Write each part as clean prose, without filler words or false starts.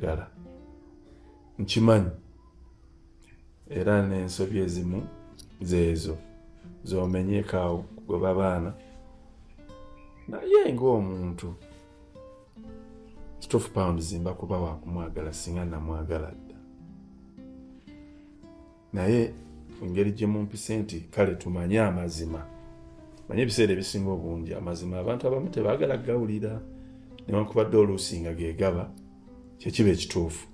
ayagala, nkimanyi, era n'ensobi ezimu zeezo zomenyeeko awo kugoba baana. Naye ng'omuntu kituufu, Pounds mba kuba wakumwagala singa namwagala dda, naye engeri gye mumpise nti kale tumanye amazima, manye ebiseera ebisinga obungi amazima abantu abamu tebaagala gawulira, newankubadde oluusi nga gegaba kyekiba ekituufu.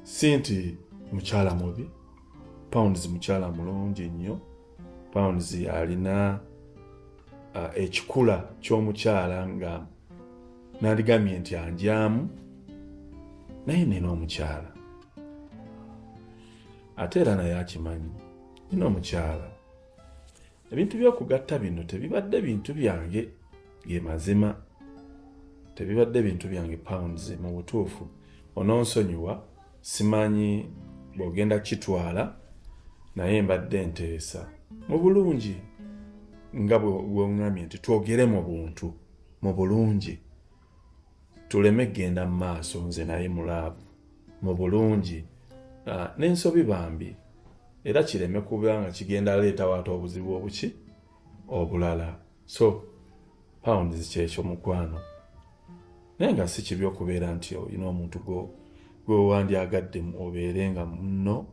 Si nti mukyala mubi, Pounds mukyala mulungi nnyo. Pounds alina ekikula ky'omukyala nga nandigambye nti anjaamu, naye nina omukyala, ate era naye akimanyi nina omukyala. Ebintu by'okugatta bino tebibadde bintu byange, ge mazima, tebibadde bintu byange. Pounds, mu butuufu ononsonyiwa, simanyi bw'ogenda kitwala, naye mbadde nteesa mu bulungi nga bweŋŋambye nti twogere mu buntu, mu bulungi, tuleme kgenda mu maaso nze naye mu love mu bulungi. N'ensobi bambi era kireme kuba nga kigenda leetawo ate obuzibu obuki obulala. So Pounds, kyekyo mukwano, naye nga si kibi okubeera nti olina omuntu gwewandyagadde obeere nga munno.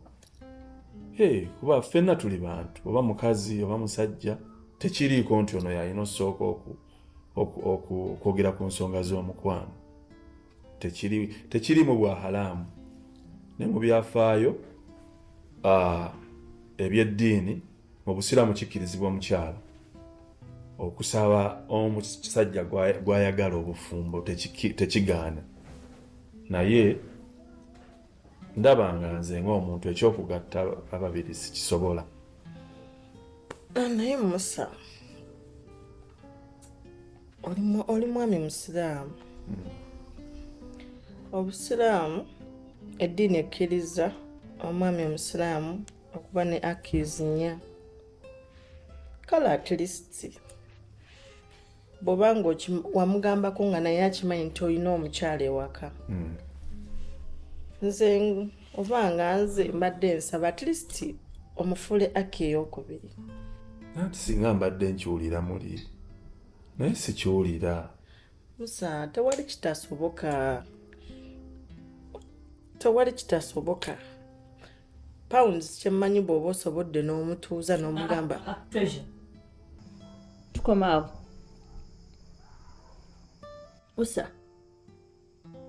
Hey, kuba ffenna tuli bantu, oba mukazi oba musajja, tekiriiko nti ono yalina osooka okwogera ku nsonga z'omukwano. Tekiri mu bwahalaamu ne mu byafaayo ebyeddiini. Mu busiraamu kikkirizibwa omukyala okusaba omusajja gw'ayagala obufumbo, tekigaana. Naye ndaba nga nze ng'omuntu ekyokugatta ababiri sikisobola. Naye Musa, oli mwami musiraamu. Obusiraamu, eddiini ekkiriza omwami omusiraamu okuba ne akis 4. Kale at least bw'oba nga wamugambako nga naye akimanyi nti olina omukyala ewaka, nze oba nga nze mbadde nsaba at least omufuule akhi eyokubiri. Anti singa mbadde nkiwulira muli, naye sikiwulira. Musa, tewali kitasoboka, tewali kitasoboka. Pounds, kyemmanyi bw'oba osobodde n'omutuuza n'omugamba. Treasure, tukoma awo. Musa.